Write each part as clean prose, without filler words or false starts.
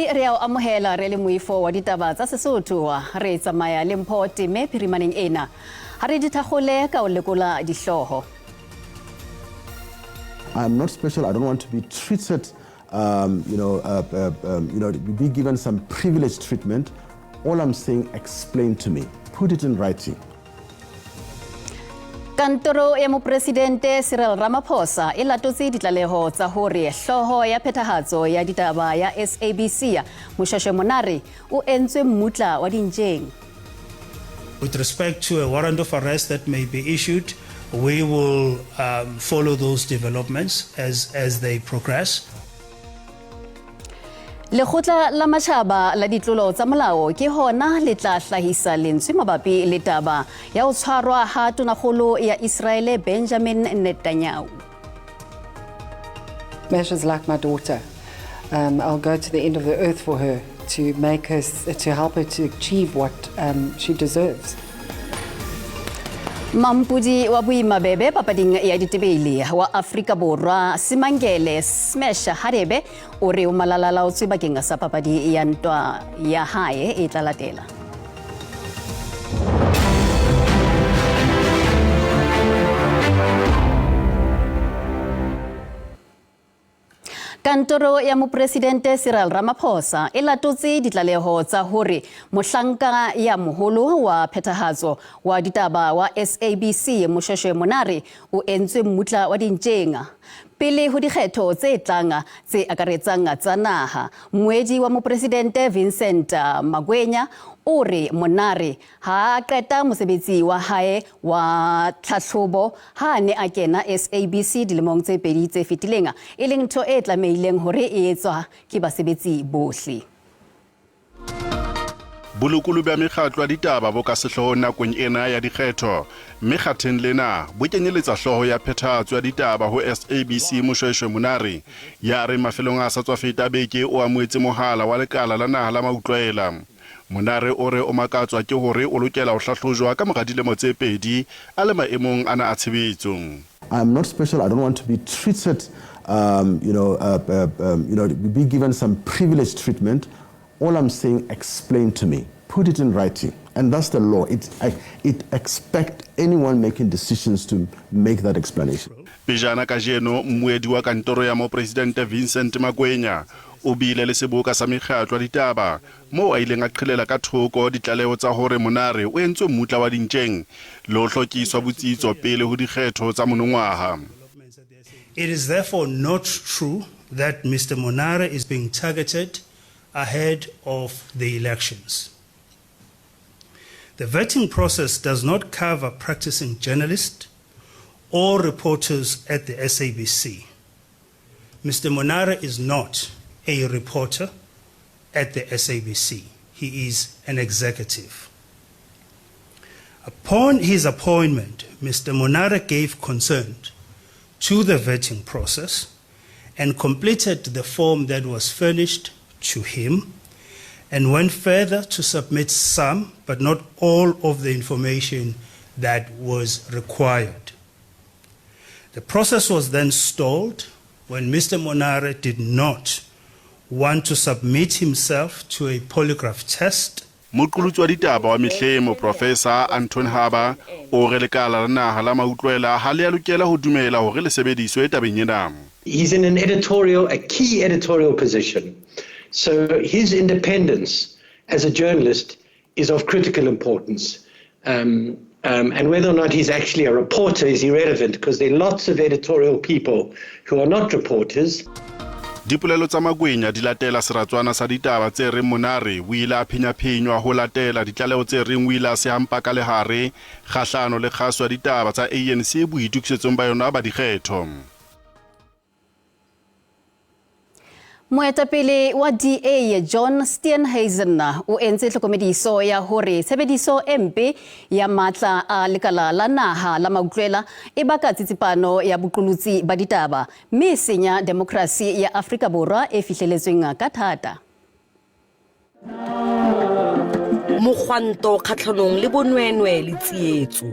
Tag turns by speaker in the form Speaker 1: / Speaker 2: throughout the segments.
Speaker 1: Moreetsi re a o amohela re le moifo wa ditaba tsa Sesotho re tsamaya le Mpho Teme phirimaneng ena. Ha re di thakgole ka o lekola dihlooho.
Speaker 2: I'm not special. I don't want to be treated, be given some privileged treatment. All I'm saying, explain to me. Put it in writing.
Speaker 1: Kantoro ya Mopresidente Cyril Ramaphosa e latotse ditlaleho tsa hore hlooho ya phethahatso ya ditaba ya SABC Moshweshwe Monare o entswe mmutla wa dintjeng.
Speaker 3: With respect to a warrant of arrest that may be issued, we will follow those developments as they progress.
Speaker 1: Lekgotla la Matjhaba la Ditlolo tsa Molao ke hona le tla hlahisa lentswe mabapi le taba ya ho tshwarwa ha tonakgolo ya Iseraele Benjamin Netanyahu.
Speaker 4: Masha's like my daughter. I'll go to the end of the earth for her to make her, to help her to achieve what she deserves.
Speaker 1: Mampudi wa boimabebe papading ya ditebele wa Afrika Borwa Simangele Smash Hadebe o re o malalalaotswe bakeng sa papadi ya ntwa ya hae e tla latela. Kantoro ya Mopresidente Cyril Ramaphosa e latotse ditlaleho tsa hore mohlanka ya moholo wa phethahatso wa ditaba wa SABC Moshweshwe Monare o entswe mmutla wa dintjeng pele ho dikgetho tse tlang tse akaretsang tsa naha. Mmuedi wa Mopresidente Vincent Magwenya o re Monare ha a qeta mosebetsi wa hae wa tlhahlobo ha a ne a kena SABC dilemong tse pedi tse fetileng, e leng ntho e tlamehileng hore e etswa ke basebetsi bohle.
Speaker 5: Bolokolo bja mekgatlo ya ditaba bo ka sehloohong nakong ena ya dikgetho, mme kgatheng lena bo kenyeletsa hlooho ya phethahatso ya ditaba ho SABC Moshweshwe Monare, ya reng mafelong a sa tswa feta beke o amohetse mohala wa lekala la naha la mautlwela. Monare o re o makatswa ke hore o lokela ho hlahlojwa ka mora dilemo tse pedi a le maemong ana a tshebetso.
Speaker 2: I'm not special. I don't want to be treated, be given some privileged treatment. All I'm saying, explain to me. Put it in writing. And that's the law. It expect anyone making decisions to make that explanation.
Speaker 5: Pejana kajeno, mmuedi wa kantoro ya Mopresidente Vincent Magwenya o bile le seboka sa mekgatlo ya ditaba moo a ileng a qhelela ka thoko ditlaleho tsa hore Monare o entswe mmutla wa dintjeng le ho hlokiswa botsitso pele ho dikgetho tsa monongwaha.
Speaker 3: It is therefore not true that Mr. Monare is being targeted ahead of the elections. The vetting process does not cover practicing journalists or reporters at the SABC. Mr. Monare is not a reporter at the SABC. He is an executive. Upon his appointment, Mr. Monare gave consent to the vetting process and completed the form that was furnished to him and went further to submit some, but not all, of the information that was required. The process was then stalled when Mr. Monare did not want to submit himself to a polygraph test.
Speaker 5: Moqolotsi wa ditaba wa mehleng Moprofesa Anton Harber o re lekala la naha la mautlwela ha le a lokela ho dumela hore le sebediswe tabeng ena.
Speaker 6: He's in an editorial, a key editorial position. So his independence as a journalist is of critical importance. And whether or not he's actually a reporter is irrelevant because there are lots of editorial people who are not reporters.
Speaker 5: Dipolelo tsa Magwenya di latela seratswana sa ditaba tse reng Monare o ile a phenyaphenywa ho latela ditlaleho tse reng o ile a sehampa ka lehare kgahlano le kgaso ya ditaba tsa ANC boitokisetsong ba yona ba dikgetho.
Speaker 1: Moetapele wa DA John Steenhuisen o entse tlhokomediso ya hore tshebediso e mpe ya matla a lekala la naha la mautlwela e baka tsitsipano ya boqolotsi ba ditaba mme e senya demokrasi ya Afrika Borwa e fihleletsweng ka thata.
Speaker 7: Mogwanto kgatlhanong le bonweenwee le tsietso.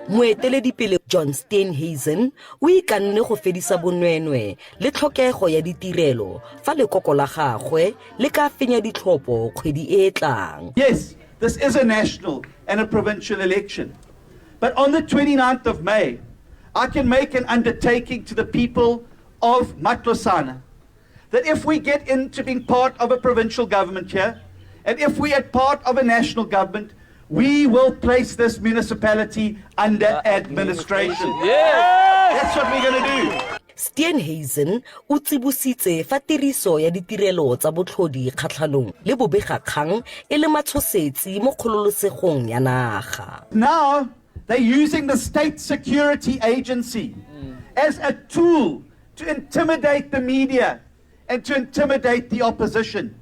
Speaker 7: Moeteledipele John Steenhuisen o ikanne go fedisa bonweenwee le tlhokego ya ditirelo fa lekoko la gagwe le ka fenya ditlhopho kgwedi e e tlang.
Speaker 8: Yes, this is a national and a provincial election. But on the 29th of May, I can make an undertaking to the people of Matlosana that if we get into being part of a provincial government here, and if we are part of a national government, we will place this municipality under administration. Yes! That's what we're going to do.
Speaker 7: Steenhuisen o tsibositse fa tiriso ya ditirelo tsa botlhodi kgatlhanong le bobegakgang e le matshosetsi mo kgololosegong ya naga.
Speaker 8: Now they're using the state security agency as a tool to intimidate the media and to intimidate the opposition.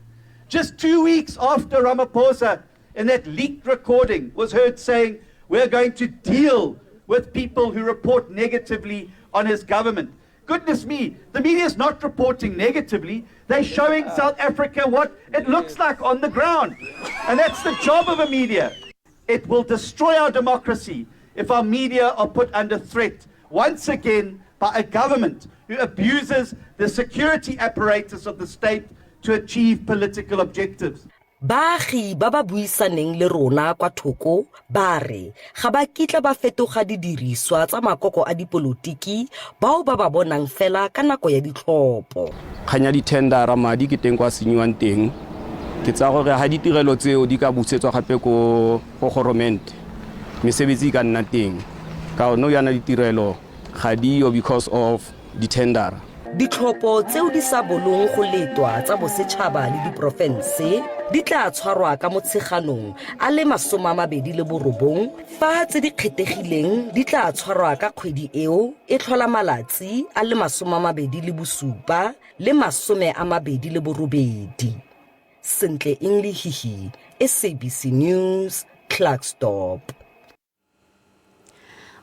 Speaker 8: Just 2 weeks after Ramaphosa, in that leaked recording, was heard saying, we're going to deal with people who report negatively on his government. Goodness me, the media is not reporting negatively. They're showing South Africa what it looks like on the ground. And that's the job of a media. It will destroy our democracy if our media are put under threat once again by a government who abuses the security apparatus of the state to achieve political objectives.
Speaker 7: Baagi ba ba buisaneng le rona kwa thoko ba re ga ba kitla ba fetoga didiriswa tsa makoko a dipolotiki bao ba ba bonang fela ka nako ya ditlhopho.
Speaker 9: Kgang ya dithendara, madi ke teng kwa senyiwang teng. Ke tsaya gore ha ditirelo tseo di ka busetswa gape ko goromente, mesebetsi e ka nna teng. Ka gore nou jaana ditirelo ga diyo because of dithendara.
Speaker 7: Ditlhopho tseo di sa bolong go letwa tsa bosetšhaba le diporofense di tla tshwarwa ka Motsheganong a le 29, fa tse di kgethegileng di tla tshwarwa ka kgwedi eo e tlhola malatsi a le 27 le 28. Sentle Inglehihi, SABC News, Klerksdorp.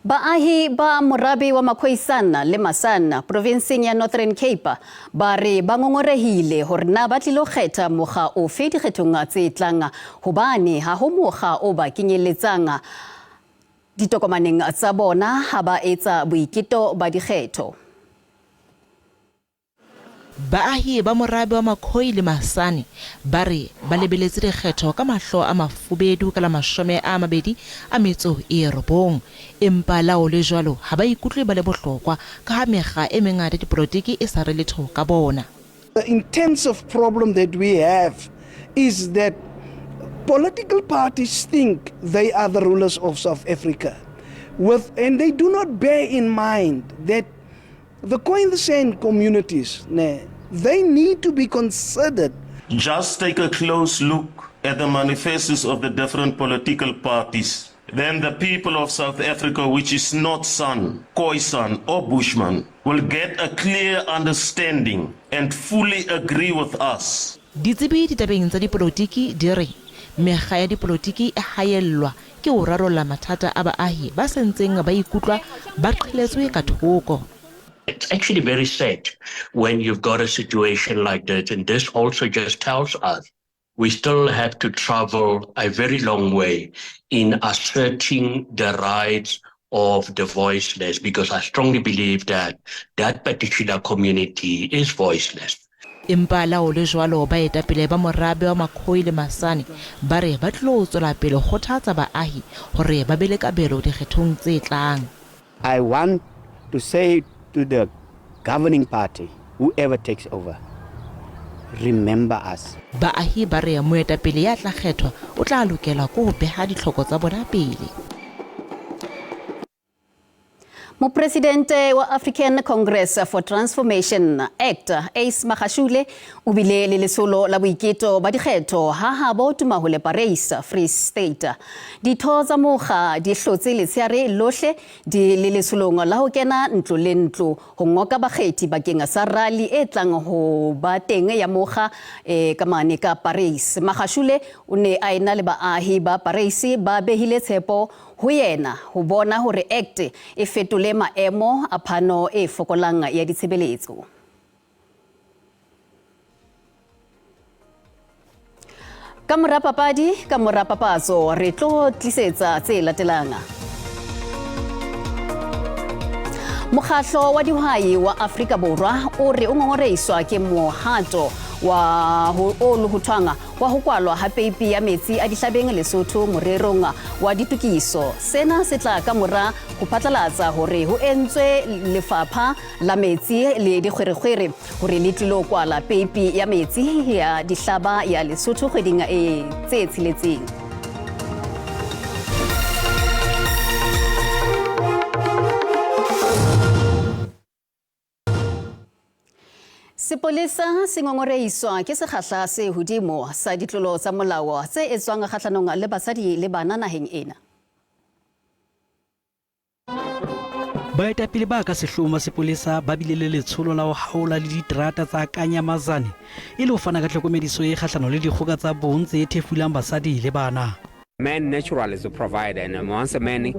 Speaker 1: Baahi ba morabe wa Makhoisan le Masan provinseng ya Northern Cape ba re ba ngongorehile hore na ba tlilo kgetha mokga ofe dikgethong tse tlang, hobane ha ho mokga o ba kenyelletsang ditokomaneng tsa bona ha ba etsa boiketo ba dikgetho.
Speaker 10: Baahi ba morabe wa Makhoi le Masane ba re ba lebeletse dikgetho ka mahlo a mafubedu ka la 29, empa lao le jwalo ha ba ikutlwe ba le bohlokwa ka ha mekga e mengata dipolotiki e sa re letho ka bona.
Speaker 11: The intensive problem that we have is that political parties think they are the rulers of South Africa, and they do not bear in mind that the Khoi and the San communities, they need to be considered.
Speaker 12: Just take a close look at the manifestos of the different political parties. Then the people of South Africa, which is not San, Khoisan or Bushman, will get a clear understanding and fully agree with us.
Speaker 10: Ditsebi ditabeng tsa dipolotiki di re mekga ya dipolotiki e haellwa ke ho rarolla mathata a baahi ba sentseng ba ikutlwa ba qheletswe ka thoko.
Speaker 13: It's actually very sad when you've got a situation like that, and this also just tells us we still have to travel a very long way in asserting the rights of the voiceless, because I strongly believe that that particular community is voiceless.
Speaker 10: Empa lao le jwalo baetapele ba morabe wa Makhoi le Masane ba re ba tlo tswela pele kgothatsa baahi hore ba be le kabelo dikgethong tse tlang.
Speaker 14: I want to say to the governing party, whoever takes over, remember us.
Speaker 10: Baahi ba re moetapele ya tla kgethwa o tla lokela ke ho beha ditlhoko tsa bona pele.
Speaker 1: Mopresidente wa African Congress for Transformation Act Ace Magashule o bile le lesolo la boiketo ba dikgetho ha habo Tumahole Paris Free State. Ditho tsa mokga di hlotse letsheare lohle di le lesolong la ho kena ntlo le ntlo ho ngoka bakgethi bakeng sa rally e tlang ho ba teng ya mokga ka mane ka Paris. Magashule o ne a ena le baahi ba Paris ba behile tshepo ho yena ho bona hore Act e fetole maemo a phano e fokolang ya ditshebeletso. Ka mora papadi, ka mora papatso re tlo tlisetsa tse latelang. Mokgahlo wa dihwai wa Afrika Borwa o re o ngongoreiswa ke mohato wa o lohothwang wa ho kwalwa ha peipi ya metsi a dihlabeng Lesotho morerong wa ditokiso. Sena se tla ka mora ho phatlalatsa hore ho entswe lefapha la metsi le dikgwerekgwere hore le tlilo kwala peipi ya metsi ya dihlaba ya Lesotho kgweding e tse tsheletseng. Sepolesa se ngongoreiswa ke sekgahla se hodimo sa ditlolo tsa molao tse etswang kgahlanong le basadi le bana naheng ena.
Speaker 15: Baetapele ba ka sehloohong ba sepolesa ba bile le letsholo la ho haola le diterata tsa Kanyamazane e le ho fana ka tlhokomediso e kgahlano le dikgoka tsa bong tse thefulang basadi le bana.
Speaker 16: Man naturally is a provider, and once a man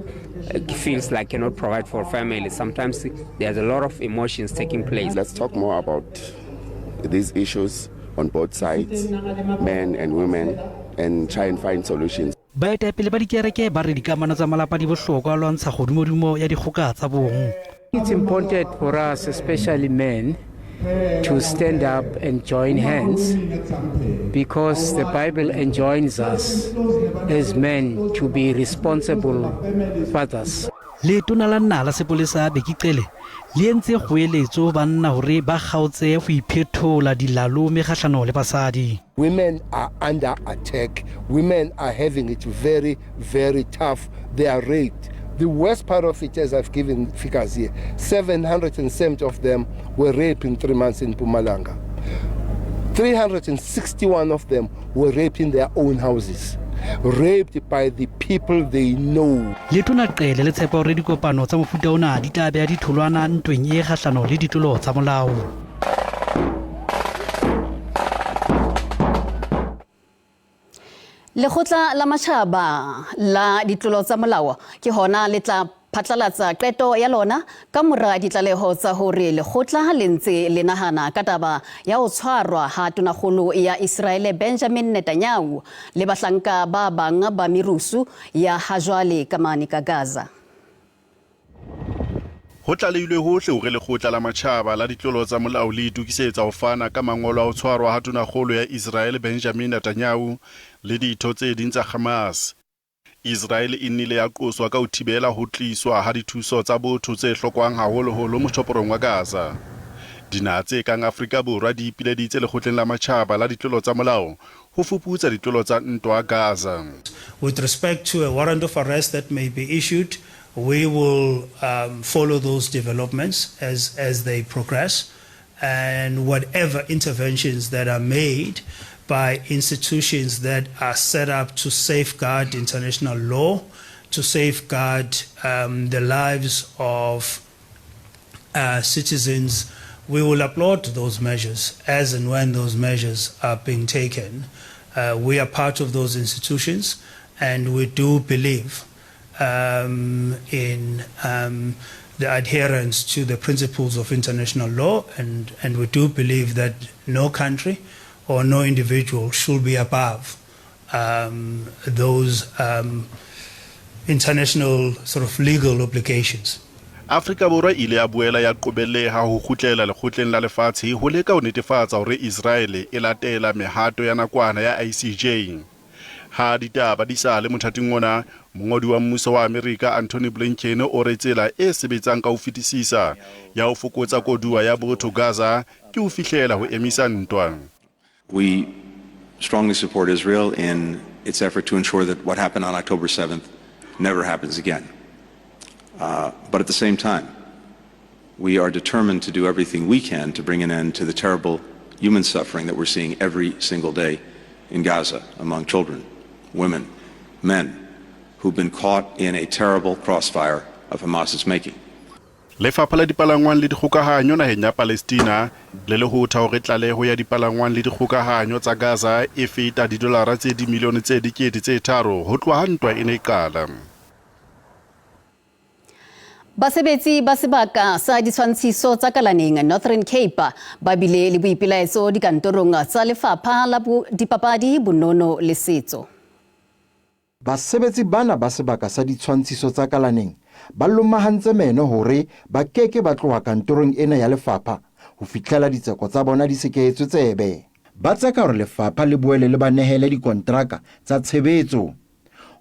Speaker 16: feels like cannot provide for family, sometimes there's a lot of emotions taking place.
Speaker 17: Let's talk more about these issues on both sides, men and women, and try and find solutions.
Speaker 15: Baetapele ba dikereke ba re dikamano tsa malapa di bohlokwa lwantsha kgodumodumo ya dikgoka tsa bong.
Speaker 18: It's important for us, especially men, to stand up and join hands, because the Bible enjoins us as men to be responsible fathers.
Speaker 15: Letona la nna la sepolesa Bheki Cele le entse kgoeletso banna hore ba kgaotse ho iphethola dilalome kgahlano le basadi.
Speaker 19: Women are under attack. Women are having it very, very tough. They are raped. The worst part of it, as I've given figures here, 770 of them were raped in 3 months in Mpumalanga. 361 of them were raped in their own houses, raped by the people they know.
Speaker 15: Letona Cele le tshepa hore dikopano tsa mofuta ona di tla beha ditholwana ntweng e kgahlano le ditlolo tsa molao.
Speaker 1: Lekgotla la Matjhaba la ditlolo tsa molao ke hona le tla phatlalatsa qeto ya lona ka mora ditlaleho tsa hore lekgotla le ntse le nahana ka taba ya ho tshwarwa ha tonakgolo ya Israele Benjamin Netanyahu le bahlanka ba bang ba merusu ya hajwale ka mane ka Gaza.
Speaker 5: Ho tlalehilwe hohle hore lekgotla la Matjhaba la ditlolo tsa molao le itokisetsa ho fana ka mangolo a ho tshwarwa ha tonakgolo ya Israele Benjamin Netanyahu le ditho tse ding tsa Hamas. Israel e nnile ya qoswa ka ho thibela ho tliswa ha dithuso tsa botho tse hlokwang haholoholo motjhoporong wa Gaza. Dinaha tse kang Afrika Borwa di ipileditse lekgotleng la Matjhaba la ditlolo tsa molao ho fuputsa ditlolo tsa ntwa Gaza.
Speaker 3: With respect to a warrant of arrest that may be issued, we will follow those developments as they progress, and whatever interventions that are made by institutions that are set up to safeguard international law, to safeguard the lives of citizens, we will applaud those measures as and when those measures are being taken. We are part of those institutions, and we do believe in the adherence to the principles of international law, and we do believe that no country or no individual should be above those international sort of legal obligations.
Speaker 5: Afrika Borwa ile ya boela ya qobelleha ho kgutlela lekgotleng la lefatshe ho leka ho netefatsa hore Israel e latela mehato ya nakwana ya ICJ. Ha ditaba di sa le mothating ona, mongodi wa mmuso wa Amerika Antony Blinken o re tsela e sebetsang ka ho fetisisa ya ho fokotsa koduwa ya botho Gaza ke ho fihlela ho emisa ntwa.
Speaker 20: We strongly support Israel in its effort to ensure that what happened on October 7th never happens again. But at the same time, we are determined to do everything we can to bring an end to the terrible human suffering that we're seeing every single day in Gaza among children, women, men who've been caught in a terrible crossfire of Hamas's making.
Speaker 5: Lefapha la dipalangwang le dikgokahanyo naheng ya Palestina le lehotha hore tlaleho ya dipalangwang le dikgokahanyo tsa Gaza e feta didolara tse dimilione tse 3,000 ho tloha ntwa e ne e qala.
Speaker 1: Basebetsi ba sebaka sa ditshwantshiso tsa Kalaneng Northern Cape ba bile le boipelaetso dikantorong tsa lefapha la dipapadi, bonono le setso.
Speaker 21: Basebetsi bana ba sebaka sa ditshwantshiso tsa Kalaneng ba lomahantse meno hore ba keke ba tloha kantorong ena ya lefapha ho fihlela ditseko tsa bona di sekehetswe tsebe. Ba tseka hore lefapha le boele le ba nehele dikontraka tsa tshebetso.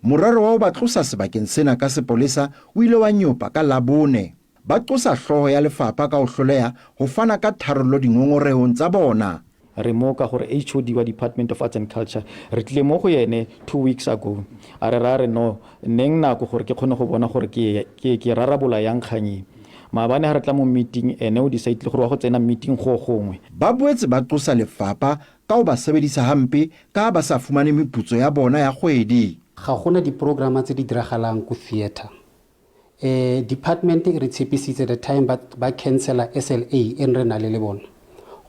Speaker 21: Morero wa ho ba tlosa sebakeng sena ka sepolesa o ile wa nyopa ka Labone. Ba qosa hlooho ya lefapha ka ho hloleha ho fana ka tharollo dingongorehong tsa bona.
Speaker 22: Re mo ka gore HOD wa Department of Arts and Culture re tlile mo go ene 2 weeks ago, a re ra re no neng nako gore ke kgone go bona gore ke rarabola yang kgang e. Maabane ga re tla mo meeting, ene o decide gore wa go tsena meeting go gongwe.
Speaker 21: Ba boetse ba qosa lefapha ka ho ba sebedisa hampe ka ha ba sa fumane meputso ya bona ya kgwedi.
Speaker 23: Ga gona diprograma tse di diragalang ko theatre. Department e re tshepisitse the time ba cancela SLA e re na le bona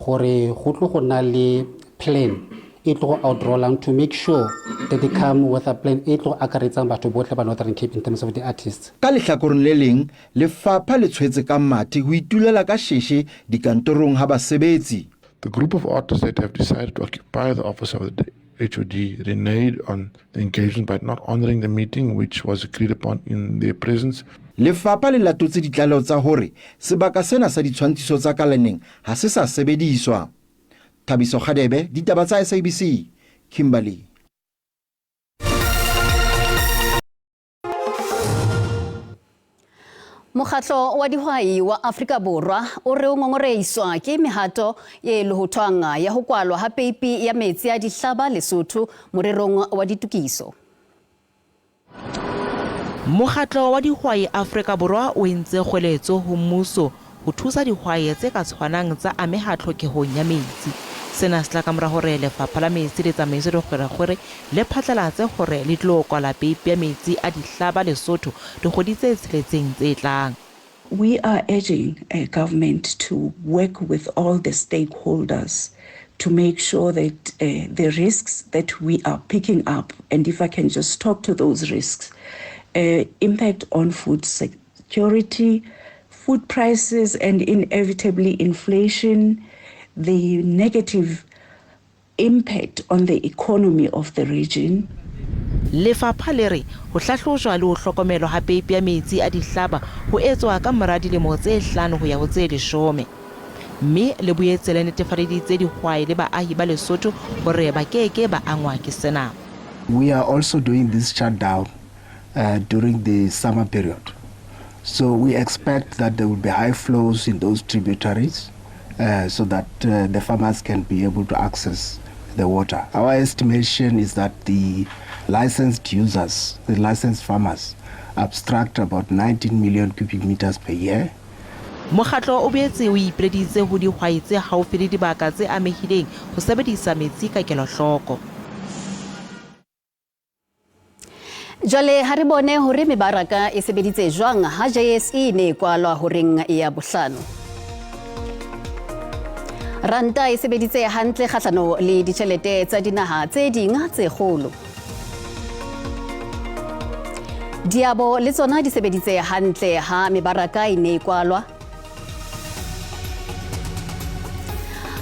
Speaker 23: gore go tlo go nna le plan e tlo go outrollang to make sure that they come with a plan e tlo akaretsang batho botlhe ba Northern Cape in terms of the artists.
Speaker 21: Ka lehlakoreng le leng, lefapha le tshwetse ka mathe ho itulela ka sheshe dikantorong ha basebetsi.
Speaker 24: The group of artists that have decided to occupy the office of the HOD reneged on the engagement by not honoring the meeting which was agreed upon in their presence.
Speaker 21: Lefapha le latotse ditlaleho tsa hore sebaka sena sa ditshwantshiso tsa kalaneng ha se sa sebediswa. Thabiso Kgadebe, ditaba tsa SABC, Kimberley.
Speaker 1: Mokgatlo wa dihwai wa Afrika Borwa o re o ngongoreiswa ke mehato e lohothwang ya ho kwalwa ha peipi ya metsi a dihlaba Lesotho morerong wa ditokiso.
Speaker 10: Mokgatlo wa dihwai Afrika Borwa o entse kgweletso ho mmuso ho thusa dihwai tse ka tshwanang tsa ameha tlhokehong ya metsi. Sena se tla ka mora hore lefapha la metsi le tsamaiso dikgwerekgwere le phatlalatse hore le tlo kwala peipi ya metsi a dihlaba Lesotho dikgwedi tse tsheletseng tse tlang.
Speaker 25: We are urging government to work with all the stakeholders to make sure that the risks that we are picking up, and if I can just talk to those risks, impact on food security, food prices, and inevitably inflation, the negative impact on the economy of the region.
Speaker 10: Lefapha le re ho hlahlojwa le ho hlokomelwa ha peipi ya metsi a dihlaba ho etswa ka mora dilemo tse 5 ho ya ho tse 10, mme le boetse le netefaleditse dihwai le baahi ba Lesotho hore ba keke ba angwa ke sena.
Speaker 26: We are also doing this shutdown during the summer period. So we expect that there will be high flows in those tributaries so that the farmers can be able to access the water. Our estimation is that the licensed users, the licensed farmers, abstract about 19 million cubic meters per year.
Speaker 10: Mokgatlo o boetse o ipileditse ho dihwai tse haufi le dibaka tse amehileng ho sebedisa metsi ka kelohloko.
Speaker 1: Jwale ha re bone hore mebaraka e sebeditse jwang ha JSE ne e kwalwa horeng ya bohlano. Ranta e sebeditse hantle kgahlano le ditjhelete tsa dinaha tse ding tse kgolo. Diabo le tsona di sebeditse hantle ha mebaraka e ne e kwalwa.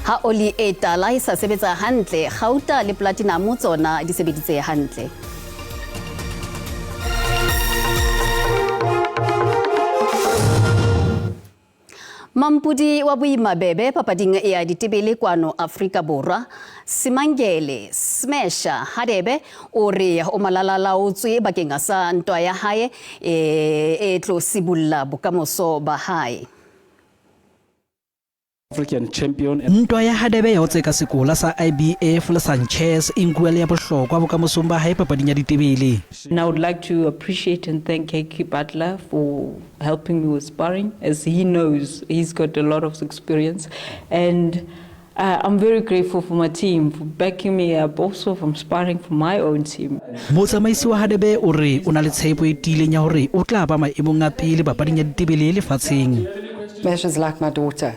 Speaker 1: Ha oli e tala e sa sebetsa hantle, kgauta le platinum tsona di sebeditse hantle. Mampudi wa boimabebe papading ya ditebele kwano Afrika Borwa, Simangele Smasher Hadebe, o re o malalalaotswe bakeng sa ntwa ya hae e tlo sibulla bokamoso ba hae.
Speaker 27: African champion.
Speaker 15: Ntwa ya Hadebe ya ho tseka sekola sa IBF le Sanchez e nkuwa le ya bohlokwa bokamosong ba hae papading ya ditebele.
Speaker 28: And I would like to appreciate and thank Hekkie Butler for helping me with sparring, as he knows he's got a lot of experience. And I'm very grateful for my team for backing me up, also from sparring for my own team.
Speaker 15: Motsamaisi wa Hadebe o re o na le tshepo e tiileng ya hore o tla ba maemong a pele papading ya ditebele lefatsheng.
Speaker 4: Smash is like my daughter.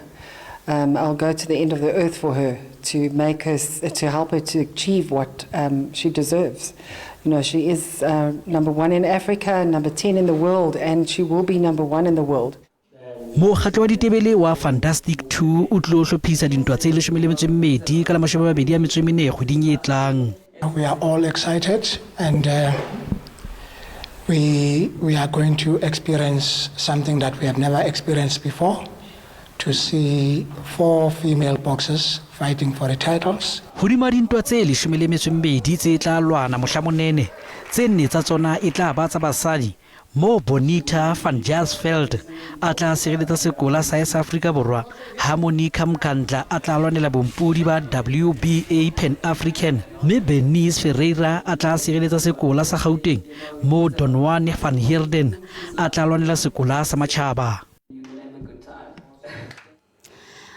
Speaker 4: I'll go to the end of the earth for her to make her, to help her to achieve what she deserves. She is number one in Africa, number 10 in the world, and she will be number one in the world.
Speaker 15: Mokgatlo wa ditebele wa Fantastic 2 o tlo hlophisa dintwa tse 12 ka la 24 kgweding e tlang.
Speaker 29: We are all excited and
Speaker 2: We are going to experience something that we have never experienced before, to see 4 female boxers fighting for the titles.
Speaker 15: Hodima dintwa tse 12 tse tla lwana mohla monene, tse 4 tsa tsona e tla ba tsa basadi, mo Bonita van Jaarsveld a tla sireletsa sekola sa sa Afrika Borwa, ha Monica Mkandla a tla lwanela bompodi ba WBA Pan African, mme Bernice Ferreira a tla sireletsa sekola sa Gauteng, mo Donwane van Heerden a tla lwanela sekola sa matjhaba.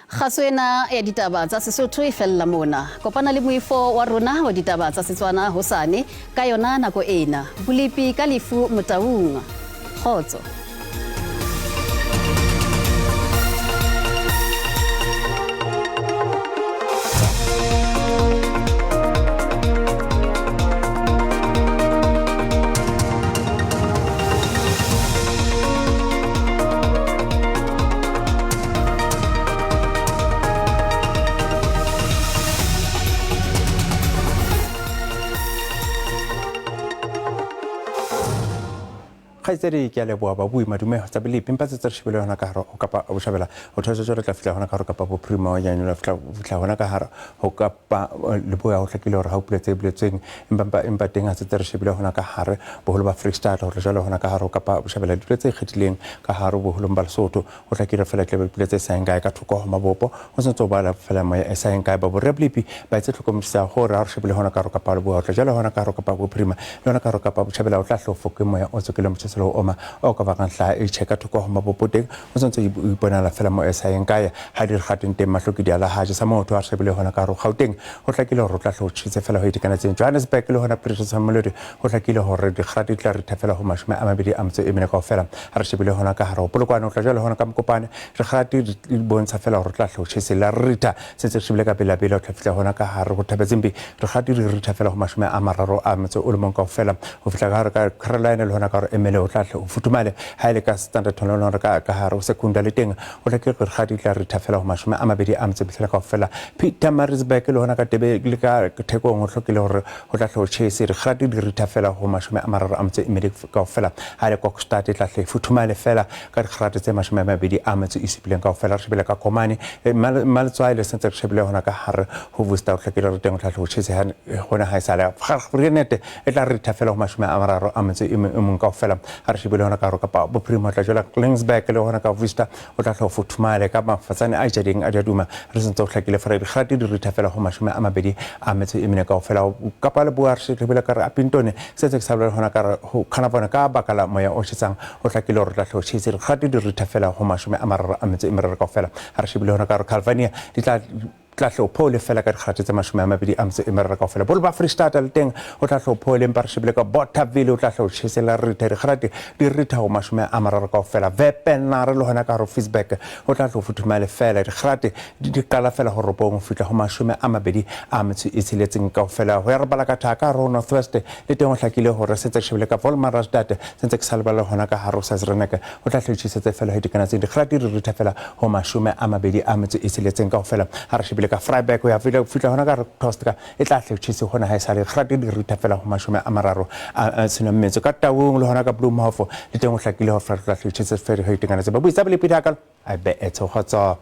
Speaker 1: Kgaso ena ya ditaba tsa Sesotho e fella mona. Kopana le moifo wa rona wa ditaba tsa Setswana hosane ka yona nako ena. Bolepi ka lefu Motaung. Kgotso.
Speaker 6: Kgaitsedi ke a leboha babui madume tsa belepi empa tse tse re shebile hona ka hare ho Kapa Botjhabela ho theosa jwale tla fihla hona ka hare ho Kapa Bophirima wa Nyanyula fihla hona ka hare ho Kapa Leboya ho hlakile hore ha ho pula tse boletsweng empa teng ha tse tse re shebile hona ka hare boholo ba Free State hore jwale hona ka hare ho Kapa Botjhabela dipula tse ikgethileng ka hare boholong ba Lesotho ho hlakile fela tle dipula tse sa kae ka thoko ho mabopo ho sentse ho bala fela moya e sa kae ba boreblipi ba etse tlhokomedisa hore ha re shebile hona ka hare ho Kapa Leboya ho tla jwale hona ka hare ho Kapa Bophirima le hona ka hare ho Kapa Botjhabela ho tla hlofo ke moya o tsokileng motjheso o oma o ka bakang hlaha e tjheka thoko ho mabopo teng ho sentse o iponela fela mo e sa yeng kae ha di re kgateng teng mahloki di ala haje sa motho a shebile hona ka hare ho Gauteng ho hlakile hore o tla hlo tjhese fela ho itekanetseng Johannesburg le hona Pretoria Mamelodi ho hlakile hore dikgati di tla ritha fela ho 24 kaofela ha re shebile hona ka hare ho Polokwane ho tla jwale hona ka Mokopane dikgati di bontsha fela hore o tla hlo tjhese la ritha sentse re shebile ka pela pele ho tla fihla hona ka hare ho Thabetsempi dikgati di ritha fela ho 31 kaofela ho fihla ka hare ka Caroline le hona ka hare Emele o tla hle o futhumale ha ile ka Standard le hona ka hare ho Secunda le teng o tla ke re kgati tla ritha fela ho 25 kaofela Pietermaritzburg le hona ka Tebe le ka Thekong ho hlokile hore ho tla hle o tjhese dikgati di ritha fela ho 34 kaofela ha ile Kokstad e tla hle futhumale fela ka dikgati tse 27 kaofela re shebile ka Komane Maletswai le sentse re shebile hona ka hare ho Worcester o hlokile hore teng o tla hle o tjhese hona ha e sale Greenete e tla ritha fela ho 31 kaofela ha re shebile hona ka hare Kapa Bophirima tla jwala Klingsburg le hona ka Worcester o tla hle o futhumale ka mafatsane a jadeng a diaduma re sentse o hlakile fela dikgati di ritha fela ho 24 kaofela Kapa Leboya re shebile ka re Upington sentse ke sa bolele hona ka re ho Carnarvon ka baka la moya o tjhesang o hlakile hore o tla hle o tjhese dikgati di ritha fela ho 33 kaofela ha re shebile hona ka re Calvania di tla tla hle o phole fela ka dikgati tse 23 kaofela bolo ba Free State le teng o tla hle o phole empa re shebile ka Bothaville o tla hle o tjhesela ritha dikgati di ritha ho 30 kaofela Wepener le hona ka hare Ficksburg o tla hle o futhumale fela dikgati di qala fela ho 9 ho fihla ho 26 kaofela ho ya re bala ka thaka hare ho North West le teng o hlakile hore sentse re shebile ka Wolmaranstad sentse ke sa lebala hona ka hare ho Sasrenek o tla hle o tjhesetse fela ho itekanetseng dikgati di ritha fela ho 26 kaofela ha re shebile ka Freiburg ho ya fihla hona ka re Tosca e tla hle tjhese hona ha e sale dikgati di ritha fela ho 30 a sena ka Taung le hona ka Bloemhof le teng o hlakile ho tla hle tjhese fela ho itekanetse ba buitsa belepi ka a be etso kgotso.